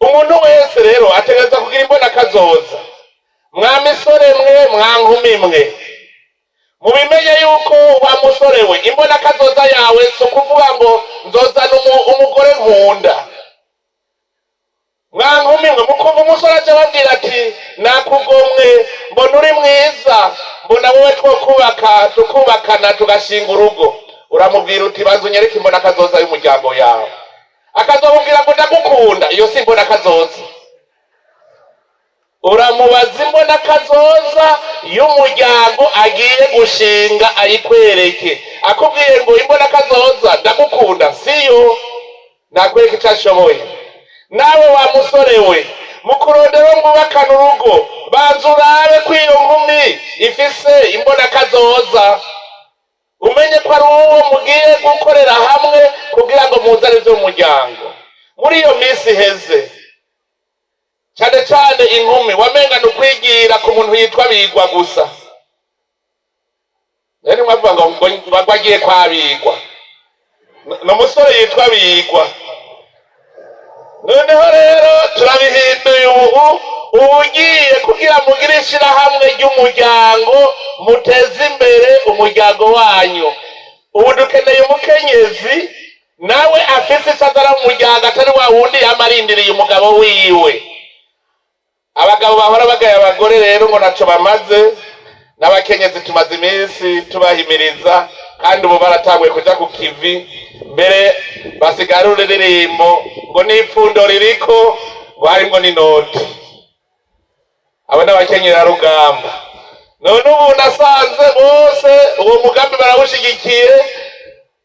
Umuntu wese rero ategerezwa kugira imbona kazoza. Mwa misore mwe, mwa nkumi mwe, mubimenye yuko wa musore we, imbona kazoza yawe si ukuvuga ngo nzozana umugore nkunda. Mwa nkumi mwe, mukumva umusore aje ababwira ati: "Nakugomwe, mbona uri mwiza, mbona wowe twokubaka, tukubakana, tugashinga urugo," uramubwira uti: "Banza unyereke imbona kazoza y'umuryango yawe." Akazomubwira ngo: "Ndagukunda." Iyo si imbona kazoza. Uramubaza imbona kazoza y'umuryango agiye gushinga, ayikwereke. Akubwiye ngo imbona kazoza ndagukunda, siyo. Nakwereka icyo ashoboye. Nawe wa musore we, mu kurondera mwubakana urugo, banza urabe ko iyo nkumi ifise imbona kazoza, umenye ko ari uwo mugiye gukorera hamwe kugira ngo muzane ibyo mu muryango. Muri iyo minsi iheze, cyane cyane inkumi, wamenga ni ukwigira ku muntu yitwa Bigwa gusa. Rero mwavuga ngo agiye kwa Bigwa, ni umusore yitwa Bigwa. Noneho rero turabihinduye. Ubu ugiye kugira mugire ishyirahamwe ry'umuryango, muteze imbere umuryango wanyu. Ubu dukeneye umukenyezi nawe afise icyo azana mu muryango, atari wa wundi yama arindiriye umugabo wiwe. Abagabo bahora bagaya abagore rero ngo ntaco bamaze, n'abakenyezi tumaze iminsi tubahimiriza, kandi ubu baratanguye kuja ku kivi. Mbere basigara ururirimbo ngo n'ipfundo ririko, ngo harimwo n'inoti. Abo n'abakenyerarugamba. None ubu nasanze bose uwo mugambi barawushigikiye.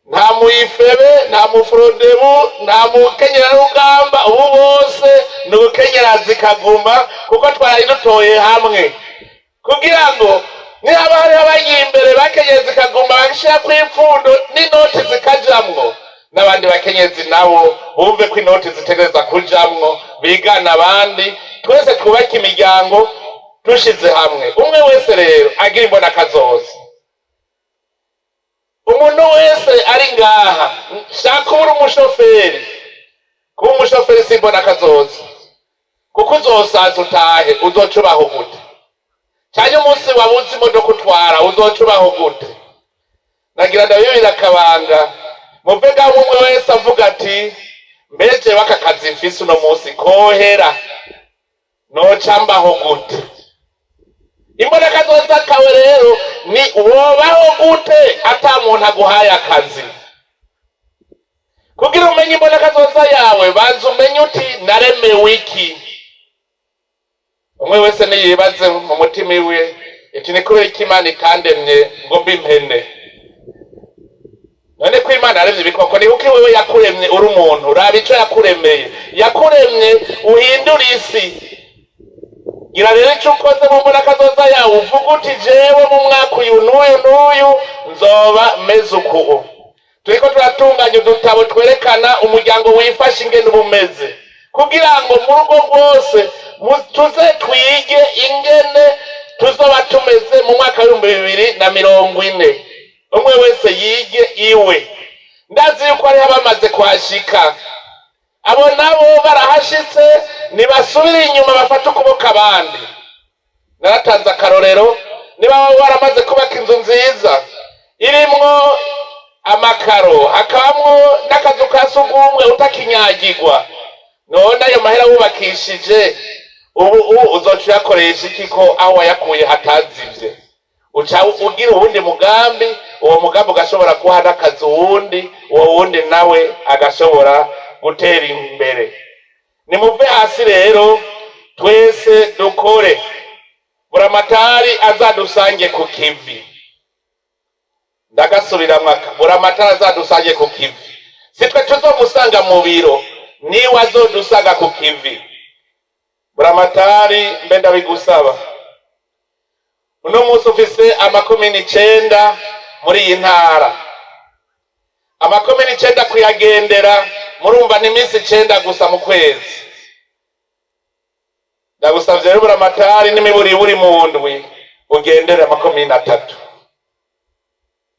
Nta muyifebe, nta mufrodebu, nta mukenyerarugamba, ubu bose ni ubukenyerazi kaguma, kuko twari dutoye hamwe kugira ngo nihaba hariho abagiye imbere bakenyezi kaguma, bagashirako ipfundo n'inoti zikajamwo, n'abandi bakenyezi nabo bumve ko inoti zitegereza kujamwo, bigana abandi, twese twubake imiryango dushize hamwe. Umwe wese rero agira imbona kazoza. Umuntu wese ari ngaha, shaka ubura umushoferi. Kuba umushoferi si imbona kazoza, kuko uzosaza utahe, uzoca ubaho gute? Cyane umunsi wabuze imodoka utwara, uzoca ubaho gute? Nagira ndabibira akabanga, muve ngaho umwe wese avuga ati: "Mbeje w'aka kazi mfise uno munsi kohera, noca mbaho gute?" Imbona kazoza kawe rero ni wobaho gute ata muntu aguhaye akazi. Kugira umenye imbona kazoza yawe, banza umenye uti: "Naremewe iki?" Umwe wese niyibaze mu mutima iwe iti: "Ni kubera iki Imana itandemye ngo mbe impene? None ko Imana yaremye ibikoko, ni kuko iwewe yakuremye uri umuntu? Raba ico yakuremeye. Yakuremye uhindure isi. Gira rero icyo ukoze mu mbona kazoza yawe, uvuga uti: 'Jewe mu mwaka uyu n'uyu n'uyu nzoba meze uku.'" Turiko turatunganya udutabo twerekana umuryango wifashe ingene uba umeze, kugira ngo mu rugo rwose tuze twige ingene tuzoba tumeze mu mwaka w'2040. Umwe wese yige iwe. Ndazi yuko hariho abamaze kuhashika. Abo nabo barahashitse, ntibasubire inyuma, bafate ukuboko abandi. Naratanze akarorero: niba baba baramaze kubaka inzu nziza irimwo amakaro, hakabamwo n'akazu ka sugumwe utakinyagirwa, none ayo mahera wubakishije ubu uzoca uyakoresha iki, ko aho wayakuye hatazivye? Uca ugira uwundi mugambi. Uwo mugambi ugashobora guha n'akazi uwundi, uwo wundi nawe agashobora gutera imbere. Nimuve hasi rero, twese dukore. Buramatari azadusange ku kivi. Ndagasubiramwo aka: buramatari azadusange ku kivi. Sitwe tuzomusanga mu biro, niwe azodusanga ku kivi. Buramatari, mbe ndabigusaba. Uno munsi ufise amakomini 9 muri iyi ntara. Amakomini 9 kuyagendera, murumva ni iminsi 9 gusa mu kwezi. Ndagusavye rero buramatari, n'imiburiburi mu ndwi ugendere amakomini 3,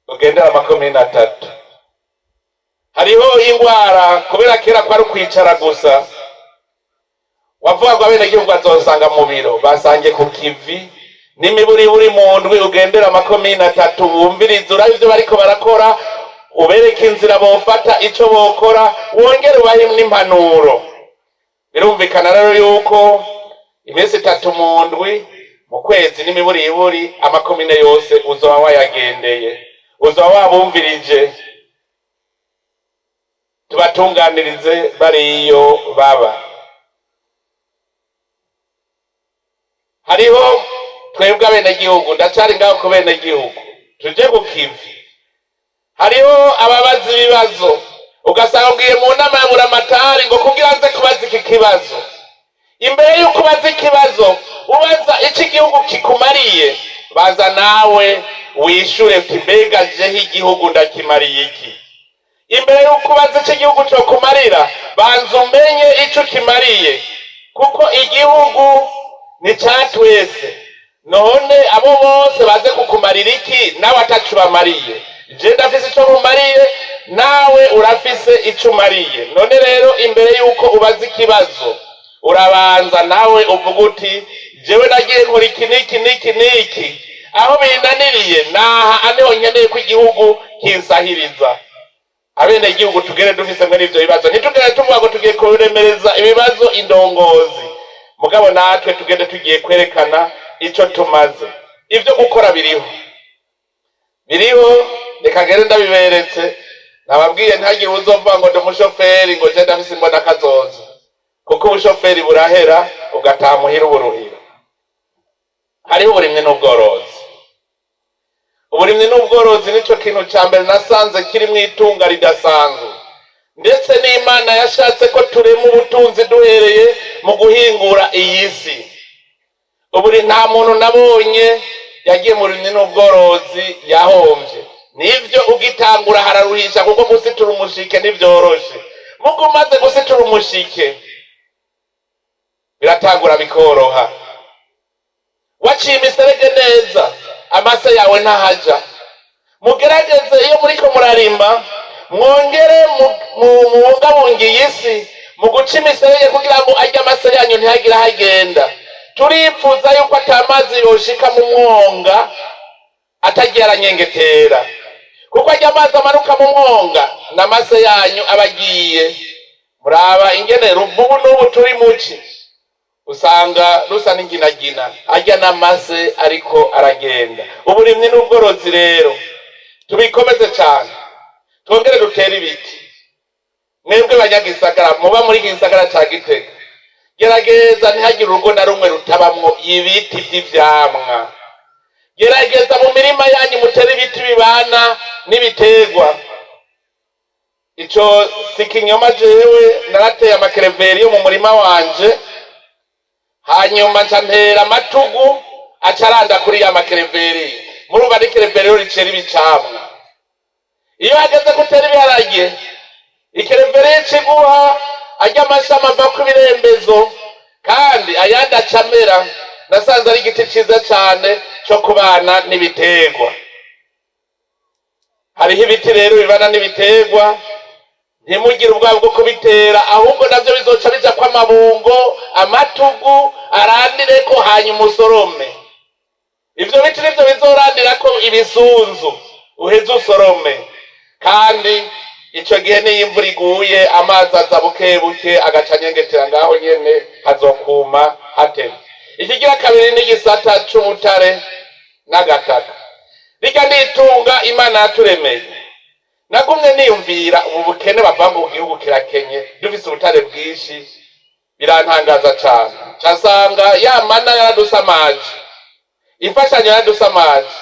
ugendere amakomini 3. Hariho ingwara, kubera kera kwari ukwicara gusa. Wavuga ngo abenegihugu bazosanga mu biro, basange ku kivi n'imiburiburi mu ndwi, ugendera amakomine atatu, wumvirize, urabe ivyo bariko barakora, ubereke inzira bofata, ico bokora, wongere ubahe n'impanuro. Birumvikana rero yuko iminsi 3 mu ndwi, mu kwezi n'imiburiburi, amakomine yose uzoba wayagendeye, uzoba wabumvirije, tubatunganirize bariyo baba. Hariho twebwe abenegihugu, ndacari ngaho ku benegihugu, tuje ku kivi. Hariho ababaza ibibazo, ugasanga ugiye mu nama ya buramatari ngo kugira nze kubaza iki kibazo. Imbere y'uko ubaza ikibazo, ubaza ico igihugu kikumariye, baza nawe wishure uti mbega jeho igihugu ndakimariye iki? Imbere y'uko ubaza ico igihugu cokumarira, banza umenye ico ukimariye, kuko igihugu ni ca twese. None abo bose baze kukumarira iki nawe ataco ubamariye? Je ndafise ico nkumariye, nawe urafise ico umariye. None rero imbere y'uko ubaza ikibazo, urabanza nawe uvuga uti jewe nagiye nkora iki n'iki n'iki n'iki, aho binaniriye naha aniho nkeneye ko igihugu kinsahiriza. Abenegihugu tugere dufise muri ivyo bibazo, ntitugere tuvuga ngo tugiye kuremereza ibibazo indongozi, mugabo natwe tugende tugiye kwerekana ico tumaze. Ivyo gukora biriho, biriho, reka ngere ndabiberetse. Nababwiye ntagire uwuzovuga ngo ndi umushoferi ngo je ndafise imbona kazoza, kuko ubushoferi burahera ugataha muhira uburuhira. Hariho uburimyi n'ubworozi. Uburimyi n'ubworozi nico kintu ca mbere nasanze kirimwo itunga ridasanzwe, ndetse n'Imana yashatse ko turema ubutunzi duhereye mu guhingura iyi si. Uburi nta muntu nabonye yagiye mu burimyi n'ubworozi yahomvye. Nivyo ugitangura hararuhisha, kuko gusitura umushike ntivyoroshe. Mugo umaze gusitura umushike biratangura bikoroha. Waciye imiserege neza, amase yawe ntahaja. Mugerageze iyo muriko murarima, mwongere mubungabunge iyi si mu guca imiserege kugira ngo arye amase yanyu ntihagire aho agenda. Turipfuza yuko ata mazi yoshika mu mwonga atagiye aranyengetera, kuko arya amazi amanuka mu mwonga n'amase yanyu aba agiye. Muraba ingene Ruvubu n'ubu turi muci, usanga rusa n'inginagina, arya n'amase ariko aragenda. Uburimyi n'ubworozi rero tubikomeze cyane, twongere dutere ibiti. Mwebwe banyagisagara muba muri iki gisagara ca Gitega, gerageza ntihagire urugo na rumwe rutabamwo ibiti vy'ivyamwa. Gerageza mu mirima yanyu mutere ibiti bibana n'ibiterwa. Ico si kinyoma, jewe narateye amakereveri yo mu murima wanje, hanyuma nca ntera amatugu acaranda kuri ya makereveri. Murumva ni kereveri ricera ibicamwa. Iyo hageze gutera ibiharage, ikereveri ciguha arya amashami ava ku birembezo, kandi ayandi acamera. Nasanze ari igiti ciza cane co kubana n'ibiterwa. Hariho ibiti rero bibana n'ibiterwa, ntimugire ubwoba bwo kubitera, ahubwo navyo bizoca bija ko amabungo, amatugu arandireko, hanyuma usorome. Ivyo biti nivyo bizorandirako ibisunzu, uheze usorome. Kandi ico gihe niyo imvura iguye, amazi aza buke buke agaca anyengetera ngaho nyene, hazokuma hatevye. Ikigira kabiri n'igisata c'ubutare n'agataka. Rirya n'itunga Imana yaturemeye. Nagumye niyumvira ubu bukene bava mu gihugu kirakenye, dufise ubutare bwinshi, birantangaza cane. Casanga ya mana yaradusamaje, imfashanyo yaradusamaje,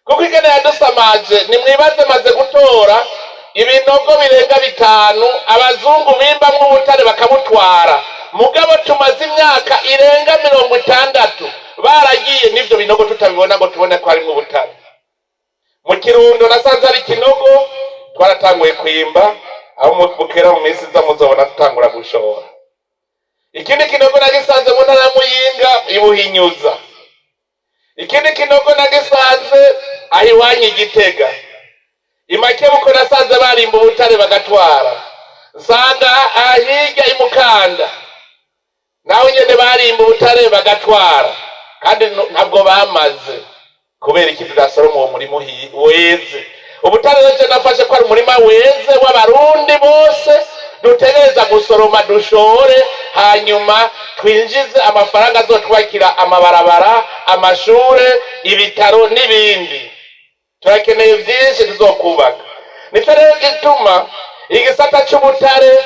kuko ingene yadusamaje nimwibaze, maze gutora ibinogo birenga 5 abazungu bimbamwo ubutare bakabutwara, mugabo tumaze imyaka irenga 60 baragiye n'ivyo binogo tutabibona ngo tubone ko harimwo ubutare. Mu Kirundo nasanze ari ikinogo twaratanguye kwimba, aho bukera mu minsi iza muzobona tutangura gushora. Ikindi kinogo nagisanze mu ntara ya Muyinga ibuhinyuza. Ikindi kinogo nagisanze aho iwanyu Igitega imakebuko, nasanze barimba ubutare bagatwara. Nsanga ahirya imukanda. Naho nyene barimba ubutare bagatwara, kandi ntabwo bamaze. Kubera iki tudasoroma uwo murima weze? Ubutare rero nafashe ko ari umurima weze w'Abarundi bose, dutegereza gusoroma dushore, hanyuma twinjize amafaranga azotwakira amabarabara, amashure, ibitaro n'ibindi. Turakeneye byinshi tuzokubaka. Nicyo rero gituma igisata c'ubutare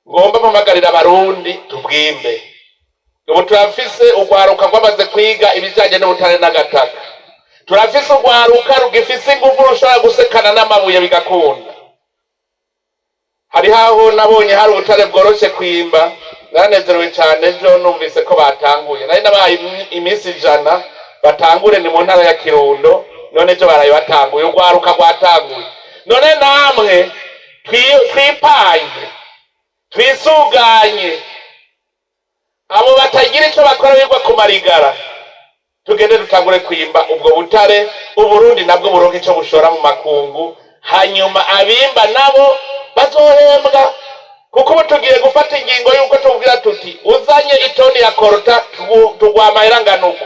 ngomba mpamagarira Abarundi tubwimbe. Ubu turafise urwaruka rwamaze kwiga ibijanye n'ubutare n'agataka, turafise urwaruka rugifise ingufu, rushobora gusekana n'amabuye bigakunda. Hariho aho nabonye hari ubutare bworoshe kwimba, naranezerewe cyane ejo numvise ko batanguye. Nari nabahaye iminsi 100 batangure, ni mu ntara ya Kirundo. None ejo baraye batanguye, urwaruka rwatanguye. None namwe twipange, twisuganye, abo batagira icyo bakora bigwa ku marigara, tugende dutangure kwimba ubwo butare, Uburundi nabwo buronke icyo bushora mu makungu, hanyuma abimba nabo bazohembwa. Kuko ubu tugiye gufata ingingo y'uko tubwira tuti: uzanye itoni ya coltan tuguha amahera angana uku.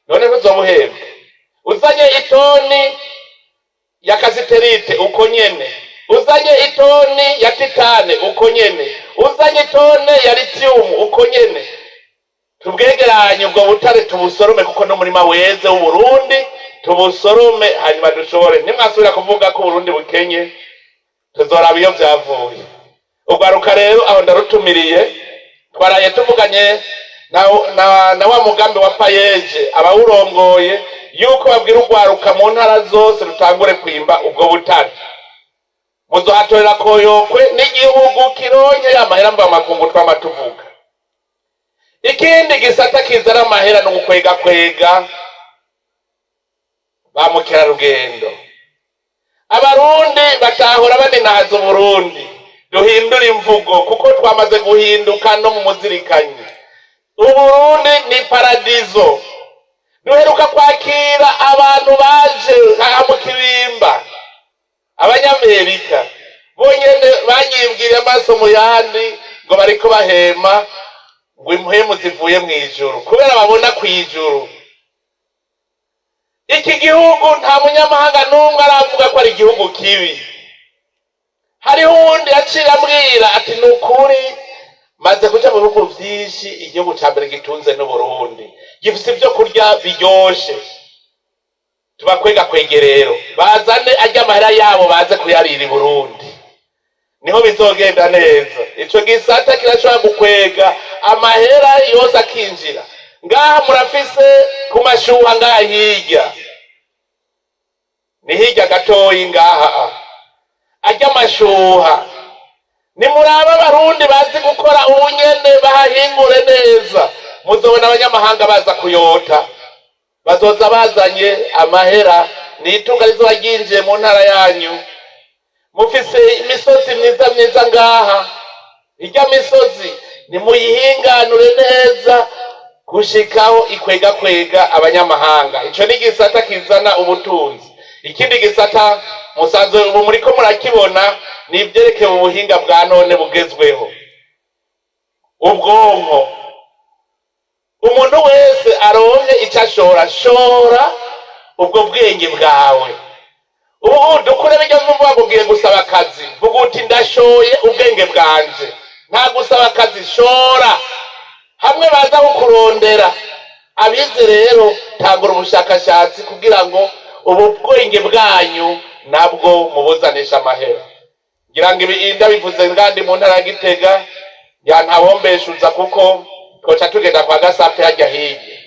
None ntuzobuhembwe? Uzanye itoni ya cassitérite, uko nyene. Uzanye itoni ya titane, uko nyene. Uzanye itone ya lithium, uko nyene. Tubwegeranye ubwo butare, tubusorome, kuko n'umurima weze w'Uburundi. Tubusorome hanyuma dushobore. Nimwasubira kuvuga ko Uburundi bukenye, tuzoraba iyo vyavuye. Urwaruka rero aho ndarutumiriye. Twaraye tuvuganye na wa mugambi wa PAEEJ, abawurongoye, yuko babwira urwaruka mu ntara zose rutangure kwimba ubwo butare. Muzohatorera koyokwe n'igihugu kironke ya mahera mva makungu twama tuvuga. Ikindi gisata kizana amahera ni ugukwega kwega ba mukerarugendo. Abarundi batahora baninahaza Uburundi, duhindure imvugo, kuko twamaze guhinduka no mu muzirikanyi. Uburundi ni paradizo. Duheruka kwakira abantu baje aha mu Kibimba, Abanyamerika bonyene banyibwiriye amaso mu yandi ngo bariko bahema ngo impwemu zivuye mu ijuru, kubera babona ku ijuru. Iki gihugu nta munyamahanga n'umwe aravuga ko ari igihugu kibi. Hariho uwundi yaciye ambwira ati: "Ni ukuri, maze kuja mu bihugu vyinshi, igihugu ca mbere gitunze n'Uburundi, gifise ivyo kurya biryoshe." Tubakwega kwege rero, bazane arya amahera yabo, baze kuyarira i Burundi, niho bizogenda neza. Ico gisata kirashobora gukwega amahera yose akinjira ngaha. Murafise ku mashuha ngaha hirya, ni hirya gatoyi ngaha arya amashuha. Nimuraba Abarundi bazi gukora ubunyene bahahingure neza, muzobona abanyamahanga baza kuyota, bazoza bazanye amahera. Ni itunga rizoba ryinjiye mu ntara yanyu. Mufise imisozi myiza myiza ngaha. Irya misozi nimuyihinganure neza gushikaho ikwega kwega abanyamahanga. Ico ni igisata kizana ubutunzi. Ikindi gisata musanzwe ubu muriko murakibona ni ivyerekeye ubuhinga bwa none bugezweho, ubwonko. Umuntu wese aronke ico ashora, shora ubwo bwenge bwawe. Ubu dukure bijya vuba ngo ugiye gusaba akazi, vuga uti: "Ndashoye ubwenge bwanje." Nta gusaba akazi, shora hamwe baza kukurondera. Abize rero, tangura ubushakashatsi kugira ngo ubu bwenge bwanyu nabwo mubuzanisha amahera. Ngira ngo ibi ndabivuze ngandi mu ntara ya Gitega ya ntawombeshuza, kuko twoca tugenda kwa Gasape hajya hirya.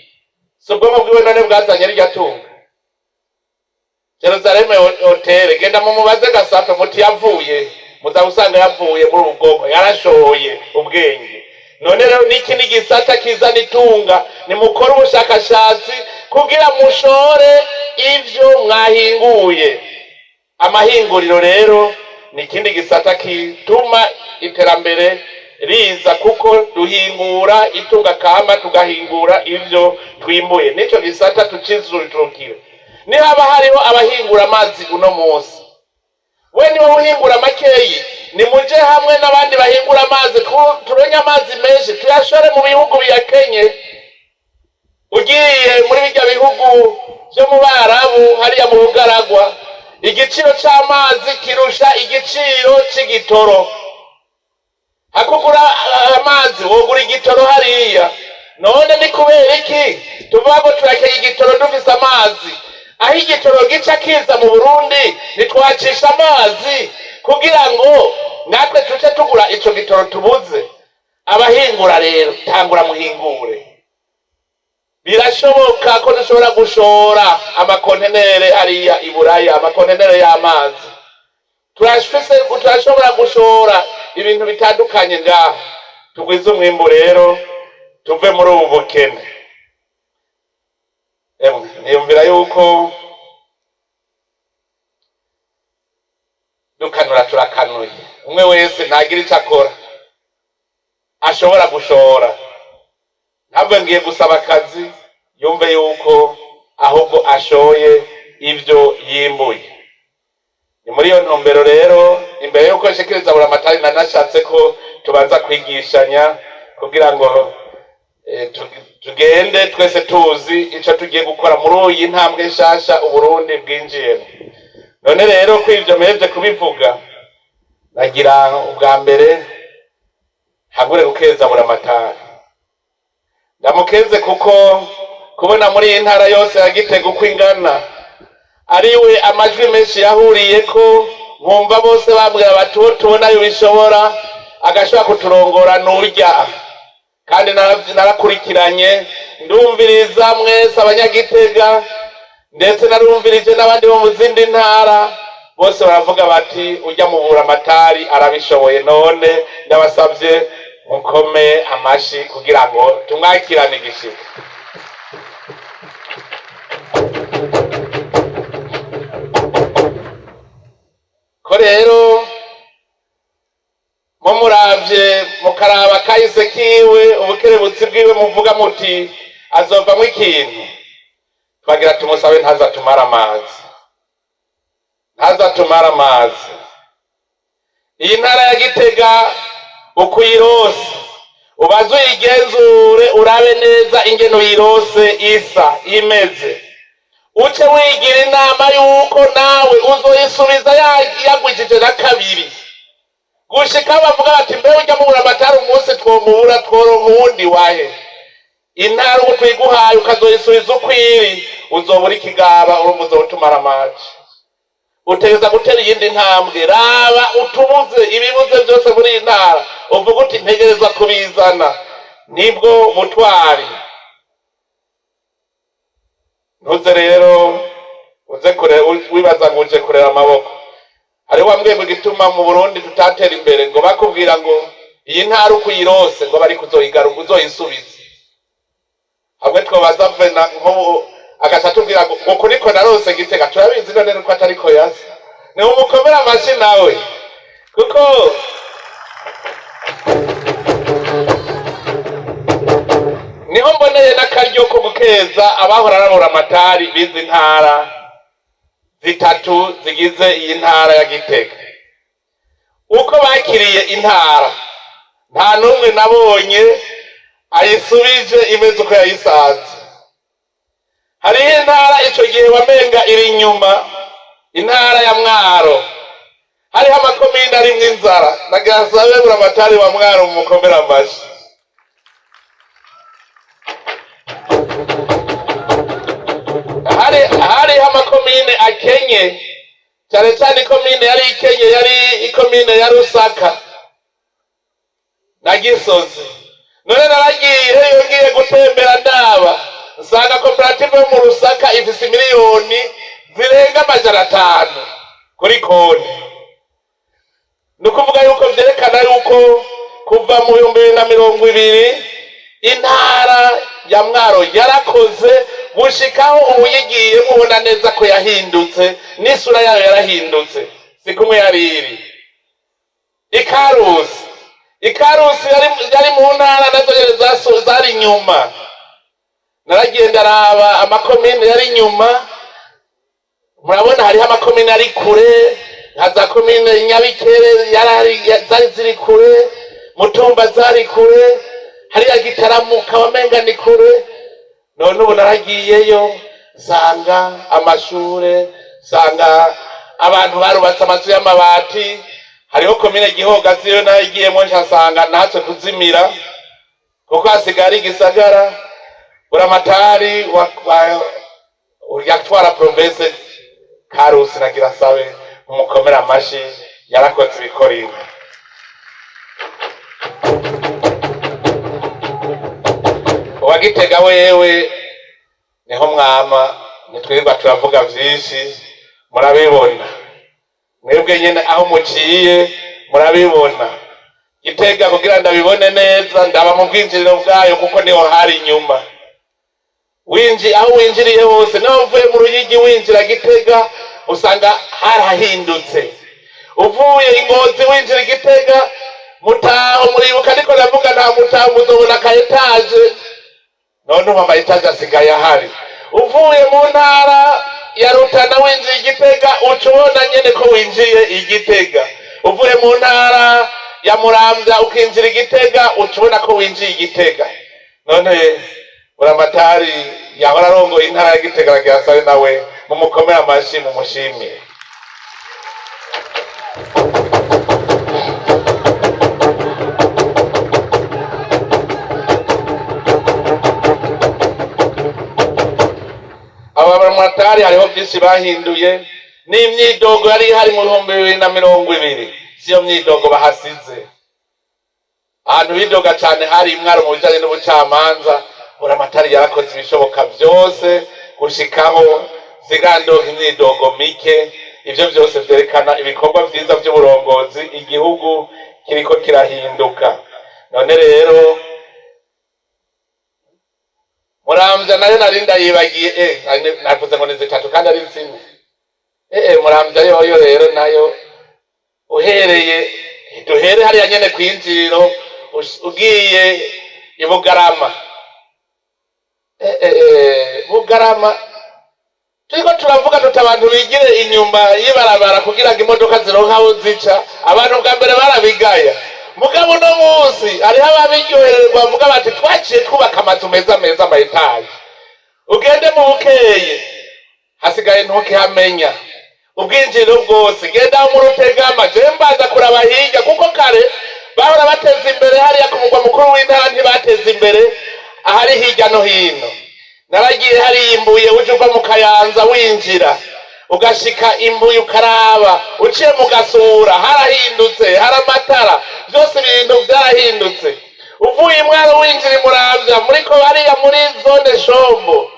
Si ubwonko bwiwe none bwazanye rirya tunga, Jerusalem Hotel? Genda mumubaze Gasape muti yavuye, muza usanga yavuye muri ubu bwonko, yarashoye ubwenge. None rero niki ni gisata kizana itunga. Nimukore ubushakashatsi kugira mushore ivyo mwahinguye. Amahinguriro rero ni ikindi gisata kituma iterambere riza, kuko duhingura itunga kama, tugahingura ivyo twimbuye. Nico gisata tucizujukire. Nihaba hariho abahingura amazi uno munsi, we niwe uhingura makeyi. Nimuje hamwe n'abandi bahingura amazi, turonye amazi menshi, tuyashore mu bihugu biyakenye. Ugiye muri bijya bihugu byo mu Barabu, hariya mu Bugaragwa, igiciro c'amazi kirusha igiciro c'igitoro. Hakugura amazi wogura igitoro hariya. None ni kubera iki tuvuga ngo turakeye igitoro dufise amazi? Aho igitoro gica kiza mu Burundi, ntitwacisha amazi kugira ngo natwe tuce tugura ico gitoro tubuze? Abahingura rero, tangura muhingure. Birashoboka ko dushobora gushora amakontenere hariya i Buraya, amakontenere y'amazi. Turafise, turashobora gushora ibintu bitandukanye ngaha. Tugwize umwimbu rero, tuve muri ubu bukene. Emwe, niyumvira yuko dukanura turakanuye. Umwe wese ntagira ico akora ashobora gushora, ntabwo ngiye gusaba akazi, yumve yuko ahubwo ashoye ivyo yimbuye. Ni muri iyo ntumbero rero, imbere yuko nshikiriza Buramatari, nanashatse ko tubanza kwigishanya kugira ngo tugende twese tuzi ico tugiye gukora muri iyi ntambwe nshasha Uburundi bwinjiyemo. None rero ko ivyo mpejeje kubivuga, nagira ubwa mbere hagure gukeza Buramatari. Ndamukeze kuko kubona muri iyi ntara yose ya Gitega uko ingana, ariwe amajwi menshi yahuriyeko, nkumva bose bambwira bati: "Uwo tubona bishobora agashobora kuturongora nurya." Kandi narakurikiranye, ndumviriza mwese Abanyagitega, ndetse narumvirije n'abandi bo mu zindi ntara, bose baravuga bati: "Ujya mu Buramatari arabishoboye." None ndabasabye mukome amashi kugira ngo tumwakirane igishika. Ko rero mumuravye, mukaraba kahise kiwe, ubukerebutsi bwiwe, muvuga muti azovamwo ikintu, twagira tumusabe ntazatumara amazi, ntazatumara amazi. Iyi ntara ya Gitega ukuyirose, ubaze uyigenzure, urabe neza ingene uyirose isa imeze, uce wigira inama yuko nawe uzoyisubiza yagwijije na kabiri, gushika bavuga bati: "Mbe ujya mubura amatari, umunsi twomubura tworonka uwundi wahe?" Intara ubu tuyiguhaye, ukazoyisubiza uko iri, uzobura ikigaba, urumva uzotumara amaji. Utegereza gutera iyindi ntambwe. Raba utubuze, ibibuze byose muri iyi ntara, uvuga uti: "Ntegerezwa kubizana." Nibwo butwari. Ntuze rero uze kure wibaza ngo uje kurera amaboko. Hariho wambwiye ngo igituma mu Burundi tutatera imbere, ngo bakubwira ngo iyi ntara uko uyirose, ngo bari kuzoyigaruka uzoyisubiza. Hamwe twobaza vena nk'ubu, agaca atubwira ngo uku niko narose Gitega. Turabizi none nuko atariko yasa. Ni umukomere amashi nawe, kuko niho mboneye n'akaryo ko gukeza abahora arabura amatari bizi ntara zitatu zigize iyi ntara ya Gitega. Uko bakiriye intara, nta n'umwe nabonye ayisubije imeze uko yayisanze. Hariho intara ico gihe wamenga iri inyuma, intara ya Mwaro, hariho amakomine arimwo inzara. Nagasabe Buramatari wa Mwaro mumukomere amashi. Hariho amakomine akenye cyane cyane. Ikomine yari ikenye yari ikomine ya Rusaka na Gisozi. None naragiye iyo ngiye gutembera, ndaba nsanga koperative yo mu Rusaka ifise miliyoni zirenga 500 kuri konti. Ni ukuvuga yuko vyerekana yuko kuva mu 2020 intara ya Mwaro yarakoze, gushikaho ubu yigiye mubona neza ko yahindutse, n'isura yayo yarahindutse, si kumwe yari iri. Ikarusi yari mu ntara nazo nyene zari inyuma. Naragiye ndaraba amakomine yari inyuma, murabona hariho amakomine ari kure. Nka za komine Nyabikere zari ziri kure, Mutumba zari kure, hariya Gitaramuka wamenga ni kure. None ubu naragiyeyo nsanga amashure, nsanga abantu barubatse amazu y'amabati. Hariho komine Gihogazi yo nayo igiyemo nsanga natwe kuzimira, kuko hasigaye ari igisagara. Buramatari yatwara province Karusi, nagira sabe mumukomere amashi, yarakoze ibikoringo. Uwagitega wewe niho mwama, ntitwirirwa turavuga vyinshi, murabibona mwebwe nyene aho muciye murabibona. Gitega kugira ndabibone neza ndaba mu bwinjiriro bwayo, kuko niho hari inyuma. Winji aho winjiriye hose, naho uvuye mu Ruyigi winjira Gitega usanga harahindutse. Uvuye Ingozi winjira Igitega, Mutaho muribuka, ariko ndavuga nta Mutaho muzobona ka etaje. None ubu ama etaje asigaye ahari. Uvuye mu ntara ya Rutana winjiye Igitega uca ubona nyene ko winjiye Igitega. Uvuye mu ntara ya Muramvya ukinjira Igitega uca ubona ko winjiye Igitega. None Buramatari yahora arongoye intara ya Gitega aragira asabe nawe mumukomere amashi, mumushimire. Aba Buramatari hariho vyinshi bahinduye, n'imyidogo yari ihari mu 2020 siyo myidogo bahasize. Ahantu bidoga cane hari imwaro mu bijanye n'ubucamanza. Buramatari yarakoze ibishoboka vyose gushikaho zigandoka imyidogo mike. Ivyo vyose vyerekana ibikorwa vyiza vy'uburongozi, igihugu kiriko kirahinduka. None rero Muramvya nayo nari ndayibagiye, navuze ngo ni zitatu kandi ari zine. Muramvya yoyo rero nayo uhereye, duhere hariya nyene kwinjiriro ugiye i Bugarama. Bugarama turiko turavuga tuti abantu bigire inyuma y'ibarabara kugira ngo imodoka zironke aho zica. Abantu bwa mbere barabigaya, mugabo uno munsi hariho ababiryohererwa bavuga bati twaciye twubaka amazu meza meza, ama etaje. Ugende mu Bukeye hasigaye ntukihamenya ubwinjiriro bwose. Genda mu Rutegama, je mbanza kuraba hirya, kuko kare bahora bateza imbere hariya ku mugwa mukuru w'intara, ntibateza imbere ahari hirya no hino. Naragiye hariya Imbuye, uje uva mu Kayanza winjira ugashika Imbuye ukaraba uciye mu Gasura, harahindutse, hari amatara, byose ibintu byarahindutse. Uvuye Imwaro winjira Imuramvya muri ko hariya muri zone Shombo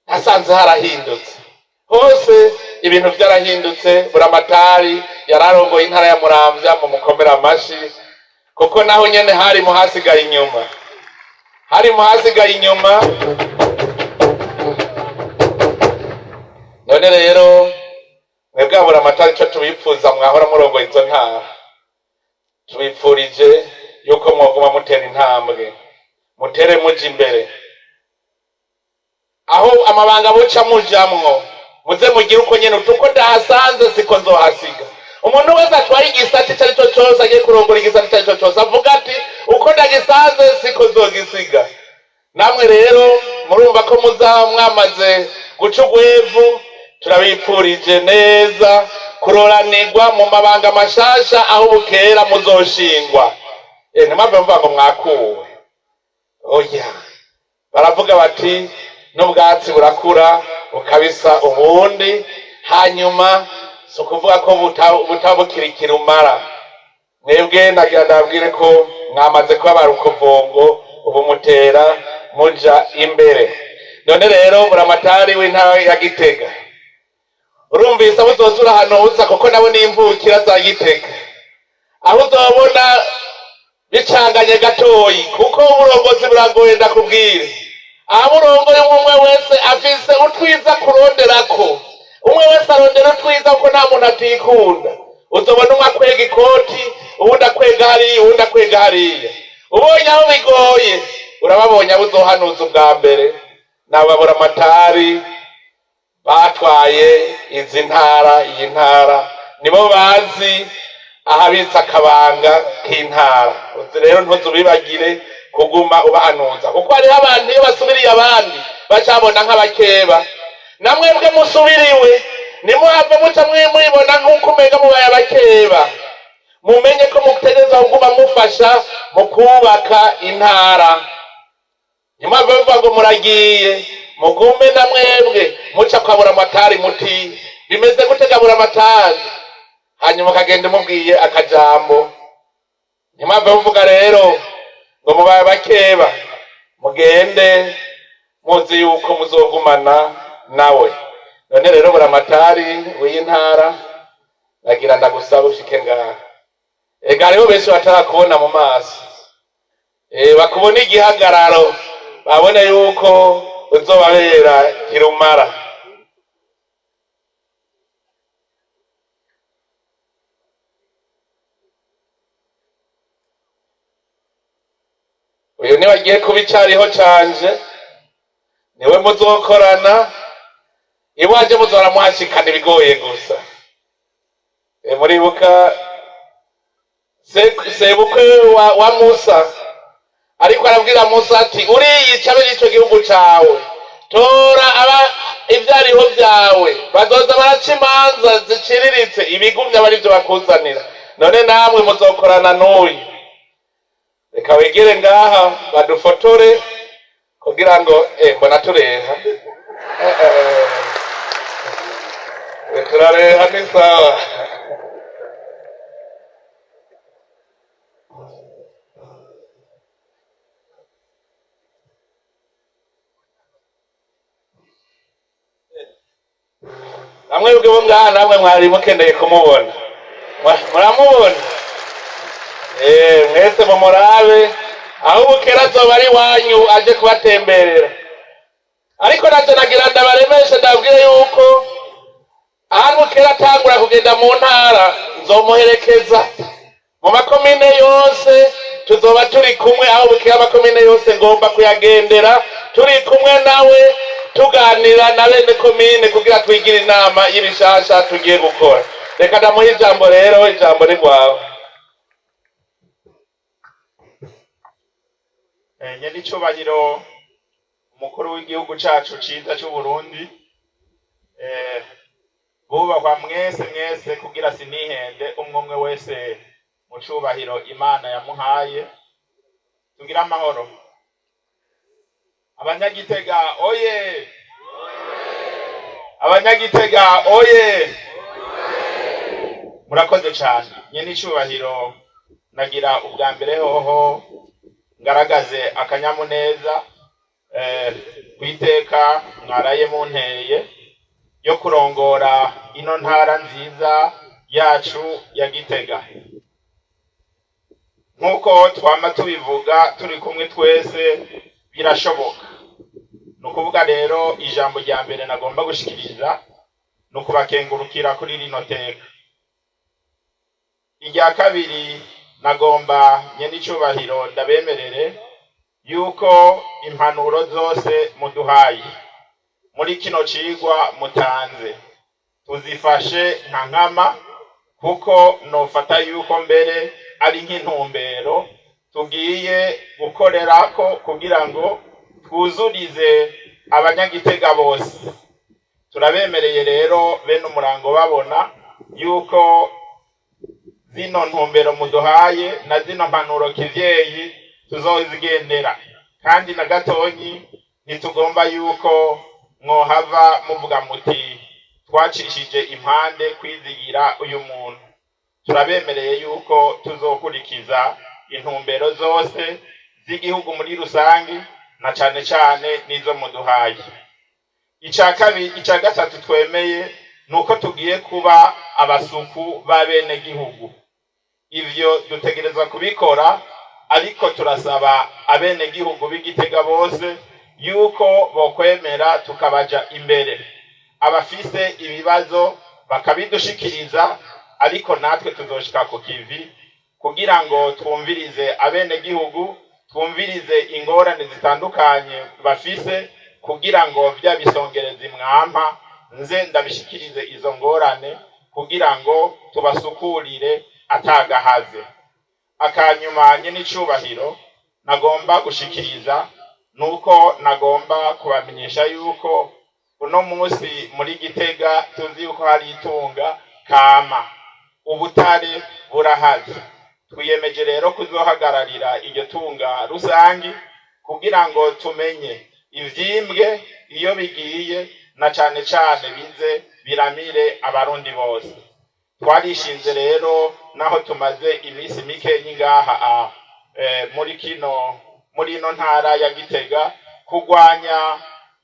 hasanze harahindutse hose, ibintu byarahindutse. Buramatari yararongoye intara ya Muramvya, mu mukomera amashi, kuko naho nyene hari mu hasigaye inyuma, hari mu hasigaye inyuma. None rero mwebwe Buramatari, ico tubipfuza mwahora murongoye izo ntara, tubipfurije yuko mwoguma mutera intambwe, mutere muja imbere. Aho amabanga buca mujamwo, muze mugire uko nyene uko ndahasanze siko nzohasiga. Umuntu wese atwaye igisata ico ari cyo cose, agiye kurongora igisata ico ari cyo cose, avuga ati uko ndagisanze siko nzogisiga. Namwe rero murumva ko muza mwamaze guca ugwevu. Turabipfurije neza kuroranirwa mu mabanga mashasha aho bukera muzoshingwa. Ntimwave muvuga ngo mwakuwe, oya. Baravuga bati n'ubwatsi burakura bukabisa ubundi, hanyuma si ukuvuga ko butabukira ikirumara. Mwebwe nagira ndababwire ko mwamaze kuba ba rukuvongo, ubu mutera muja imbere. None rero Buramatari w'intara ya Gitega, urumvise abo uzozura ahantu uza, kuko nabo ni imvukira za Gitega, aho uzobona bicanganye gatoyi, kuko uburongozi buragoye. Ndakubwire, aho urongoye umwe wese afise utwiza kuronderako, umwe wese arondera utwiza, kuko nta muntu atikunda. Uzobona umwe akwega ikoti, uwundi akwega hariya, uwundi akwega hariya. Ubonye aho bigoye, urababonye abo uzohanuza ubwa mbere n'ababuramatari batwaye izi ntara, iyi ntara. Nibo bazi ahabitse akabanga k'intara. Uzi rero ntuzubibagire kuguma ubahanuza, kuko hariho abantu iyo basubiriye abandi bacabona nk'abakeba. Namwebwe musubiriwe, nimuhave muca mwibona nk'uko umenga mubaye abakeba. Mumenye ko mutegerezwa kuguma mufasha mu kubaka intara. Ntimuhave muvuga ngo muragiye, mugume na mwebwe muca kwa Buramatari muti: "Bimeze gute ga Buramatari?" Hanyuma ukagenda umubwiye akajambo. Ntimuhave muvuga rero ngo mubaye abakeba, mugende muzi yuko muzogumana nawe. None rero Buramatari w'iyi ntara, nagira ndagusaba ushike ngaha. Ega hariho benshi batarakubona mu maso, bakubona igihagararo, babone yuko uzobabera kirumara. Uyu niwe agiye kuba icariho canje, niwe muzokorana. Iwanje muzora muhashikana ibigoye gusa. Muribuka sebukwe wa Musa, ariko arabwira Musa ati: "Uriyica bene ico gihugu cawe, tora aba ivyariho vyawe bazoza baraca imanza ziciriritse, ibigumye aba arivyo bakuzanira." None namwe muzokorana n'uyu. Reka wegere ngaha badufotore kugira ngo mbona tureha. Turareha, ni sawa. Namwe bo ngaha, namwe mwari mukeneye kumubona. Muramubona. Mwese mumurabe aho bukera azoba ari iwanyu aje kubatemberera. Ariko naje nagira ndabaremeshe, ndabwire yuko aho bukera atangura kugenda mu ntara, nzomuherekeza mu makomine yose, tuzoba turi kumwe. Aho bukera amakomine yose ngomba kuyagendera turi kumwe nawe, tuganira na bene komine kugira twigire inama y'ibishasha tugiye gukora. Reka ndamuhe ijambo rero, ijambo ni rwawe. Nyenicubahiro umukuru w'igihugu cacu ciza c'Uburundi, bubahwa mwese mwese, kugira sinihende, umwe umwe wese mu cubahiro Imana yamuhaye, tugira amahoro. Abanyagitega oye! Abanyagitega oye! Murakoze cane. Nyenicubahiro, nagira ubwa mbere hoho ngaragaze akanyamuneza kwiteka mwaraye munteye yo kurongora ino ntara nziza yacu ya Gitega. Nk'uko twama tubivuga turi kumwe twese, birashoboka. Ni ukuvuga rero ijambo rya mbere nagomba gushikiriza ni ukubakengurukira kuri rino teka. Irya kabiri, nagomba nyenicubahiro ndabemerere yuko impanuro zose muduhaye muri kino cigwa mutanze tuzifashe nka nkama, kuko nofata yuko mbere ari nk'intumbero tugiye gukorerako kugira ngo twuzurize abanyagitega bose. Turabemereye rero bene umurango babona yuko zino ntumbero muduhaye na zino mpanuro kivyeyi tuzozigendera, kandi na gatonyi ntitugomba yuko mwohava muvuga muti twacishije impande kwizigira uyu muntu. Turabemereye yuko tuzokurikiza intumbero zose z'igihugu muri rusangi, na cane cane n'izo muduhaye. Ica kabiri, ica gatatu twemeye nuko tugiye kuba abasuku b'abenegihugu. Ivyo dutegerezwa kubikora, ariko turasaba abenegihugu b'Igitega bose yuko bokwemera tukabaja imbere, abafise ibibazo bakabidushikiriza, ariko natwe tuzoshika ku kivi kugira ngo twumvirize abenegihugu, twumvirize ingorane zitandukanye bafise, kugira ngo vya bisongerezi mwampa nze ndabishikirize izo ngorane. Kugira ngo tubasukurire atagahaze. Akanyuma, nyen'icubahiro, nagomba gushikiriza nuko nagomba kubamenyesha yuko uno munsi muri Gitega tuzi yuko hari itunga kama, ubutare burahari. Twiyemeje rero kuzohagararira iryo tunga rusangi kugira ngo tumenye ivyimbwe iyo bigiye, na cane cane bize biramire Abarundi bose. Twarishinze rero, naho tumaze iminsi mikeyi ngaha muri ino ntara ya Gitega, kurwanya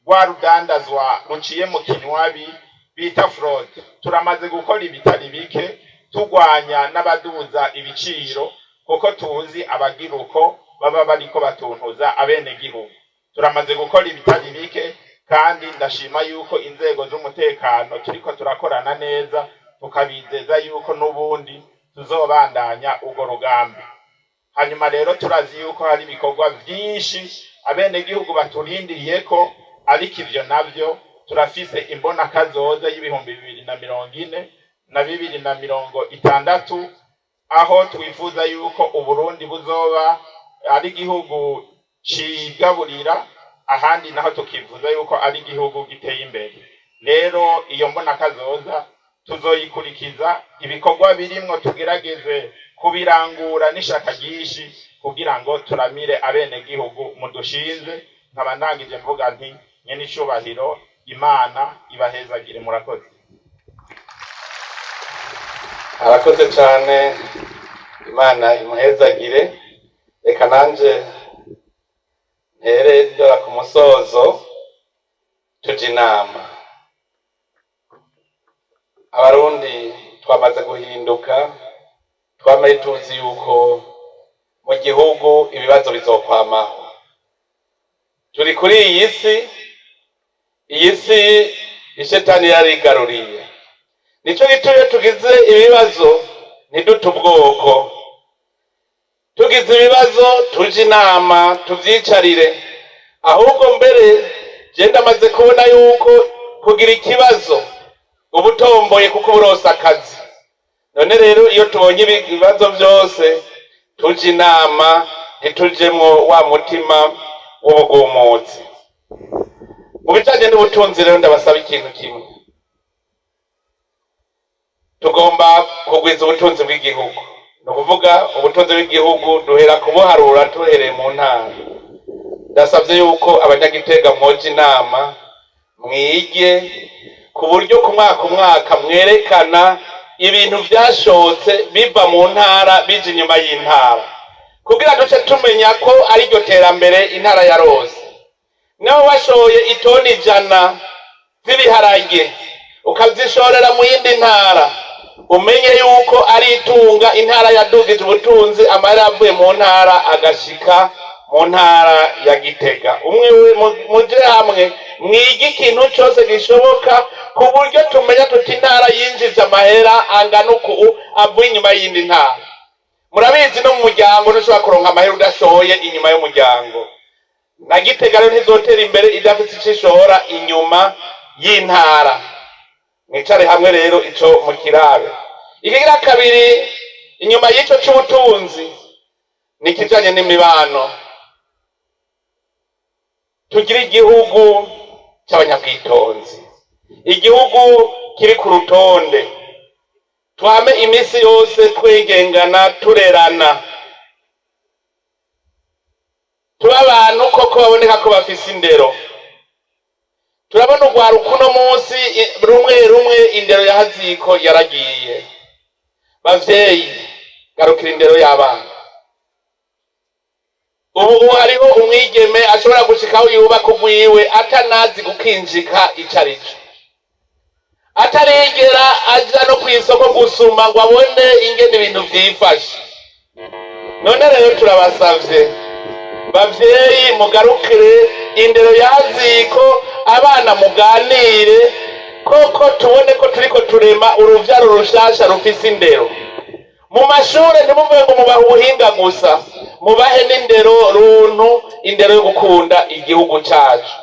rwa rudandazwa ruciye mu kinywabi bita fraude. Turamaze gukora ibitari bike turwanya n'abaduza ibiciro, kuko tuzi abagira uko baba bariko batuntuza abenegihugu. Turamaze gukora ibitari bike, kandi ndashima yuko inzego z'umutekano turiko turakorana neza, tukabizeza yuko n'ubundi tuzobandanya urwo rugamba. Hanyuma rero turazi yuko hari ibikorwa vyinshi abenegihugu baturindiriye ko, ariko ivyo navyo turafise imbona kazoza y'2040 na 2060, aho twifuza yuko Uburundi buzoba ari igihugu cigaburira ahandi, naho tukifuza yuko ari igihugu giteye imbere. Rero iyo mbona kazoza tuzoyikurikiza, ibikorwa birimwo tugerageze kubirangura n'ishaka ryinshi kugira ngo turamire abenegihugu mudushinze. Nkaba ndangije mvuga nti: nyene icubahiro, Imana ibahezagire, murakoze. Arakoze cyane, Imana imuhezagire. Reka nanje ntere ndora ku musozo. Tuja inama, Abarundi twamaze guhinduka. Twamaze tuzi yuko mu gihugu ibibazo bizokwamaho. Turi kuri iyi si, iyi si ishetani yarigaruriye. Nico gituma iyo tugize ibibazo ntidute ubwoko. Tugize ibibazo tuje inama, tuvyicarire. Ahubwo mbere je ndamaze kubona yuko kugira ikibazo uba utomboye, kuko uba akazi. None rero iyo tubonye ibibazo byose tuje inama, ntitujemwo wa mutima w'ubugumutsi. Mu bijanye n'ubutunzi rero, ndabasaba ikintu kimwe. Tugomba kugwiza ubutunzi bw'igihugu. Ni ukuvuga ubutunzi bw'igihugu duhera kubuharura tuhereye mu ntara. Ndasabye yuko Abanyagitega mwoja inama, mwige ku buryo ku mwaka umwaka mwerekana ibintu vyashotse biva mu ntara bija inyuma y'intara, kugira duce tumenya ko ari ryo terambere intara ya rose. Nawe washoye itoni 100 z'ibiharage ukazishorera mu yindi ntara, umenye yuko ari itunga intara yadugije ubutunzi, amahera yavuye mu ntara agashika mu ntara ya Gitega. Umwe muje hamwe mwige ikintu cose gishoboka ku buryo tumenya tuti intara yinjije amahera angana uku avuye inyuma y'iyindi ntara. Murabizi, no mu muryango ntushobora kuronka amahera udashoye inyuma y'umuryango. Na Gitega rero ntizotera imbere idafise ico ishora inyuma y'intara. Mwicare hamwe rero ico mukirabe. Ikigira kabiri inyuma y'ico c'ubutunzi ni ikijanye n'imibano. Tugire igihugu c'abanyabwitonzi, igihugu kiri ku rutonde. Twame iminsi yose twegengana, turerana, tuba abantu koko baboneka ko bafise indero. Turabona urwaruka uno munsi rumwe rumwe indero ya haziko yaragiye. Bavyeyi, garukira indero y'abana. Ubu hariho umwigeme ashobora gushikaho yubaka ugwiwe atanazi gukinjika ico arico, atarigera aja no kw'isoko gusuma ngo abone ingene ibintu vyifashe. None rero turabasavye, bavyeyi, mugarukire indero yaziko abana, muganire koko, tubone ko turiko turema uruvyaro rushasha rufise indero. Mu mashure ntimuvuge ngo mubahe ubuhinga gusa, mubahe n'indero runtu, indero yo gukunda igihugu cacu.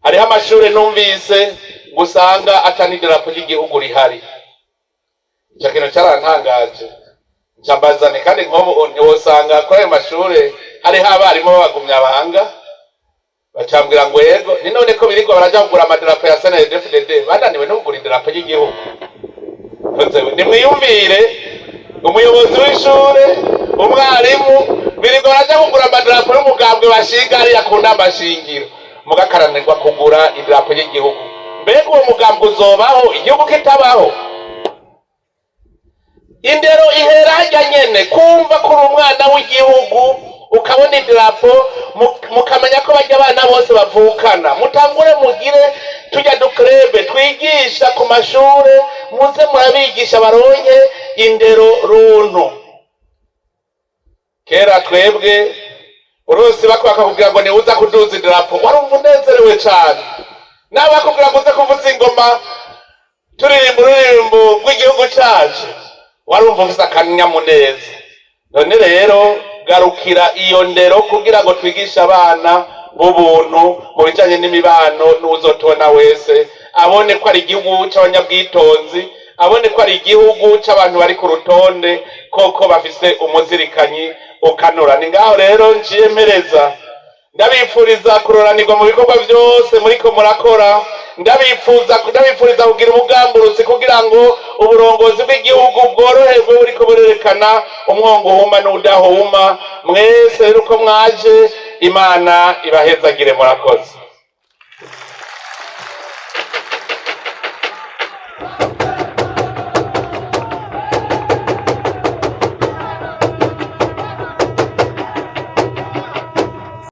Hariho amashure numvise gusanga ata n'idarapo ry'igihugu rihari. Ico kintu carantangaje, nca mbazane. Kandi nk'ubu ntiwosanga kuri ayo mashure hariho abarimu b'abagumya banga? Bacambwira ngo yego. Ni none ko birirwa baraja kugura amadarapo ya CNDD-FDD, bananiwe no kugura idarapo ry'igihugu? Nimwiyumvire, umuyobozi w'ishure, umwarimu, birirwa baraja kugura amadarapo y'umugambwe bashinga hariya ku nama shingiro, mugakaranirwa kugura idarapo ry'igihugu. Mbega uwo mugambwe uzobaho igihugu kitabaho? Indero ihera harya nyene, kumva ko uri umwana w'igihugu, ukabona idarapo, mukamenya ko barya abana bose bavukana. Mutangure mugire tujya du clubs twigisha ku mashure, muze murabigisha baronke indero runtu. Kera twebwe uronse bako bakakubwira ngo niwuza kuduza idarapo, warumva unezerewe cane. Nawe bakubwira ngo uze kuvuza ingoma, turirimba ururirimbo rw'igihugu cacu, warumva ufise akanyamuneza. None rero garukira iyo ndero kugira ngo twigishe abana b'ubuntu mu bijanye n'imibano, n'uzotubona wese abone ko ari igihugu c'abanyabwitonzi, abone ko ari igihugu c'abantu bari ku rutonde, koko bafise umuzirikanyi ukanura. Ni ngaho rero nciye mpereza. Ndabipfuriza kuroranirwa mu bikorwa byose muriko murakora. Ndabipfuriza kugira ubugamburutsi kugira ngo uburongozi bw'igihugu bworoherwe buriko burerekana umwongo uhuma n'udahuma. Mwese rero uko mwaje, Imana ibahezagire. Murakoze.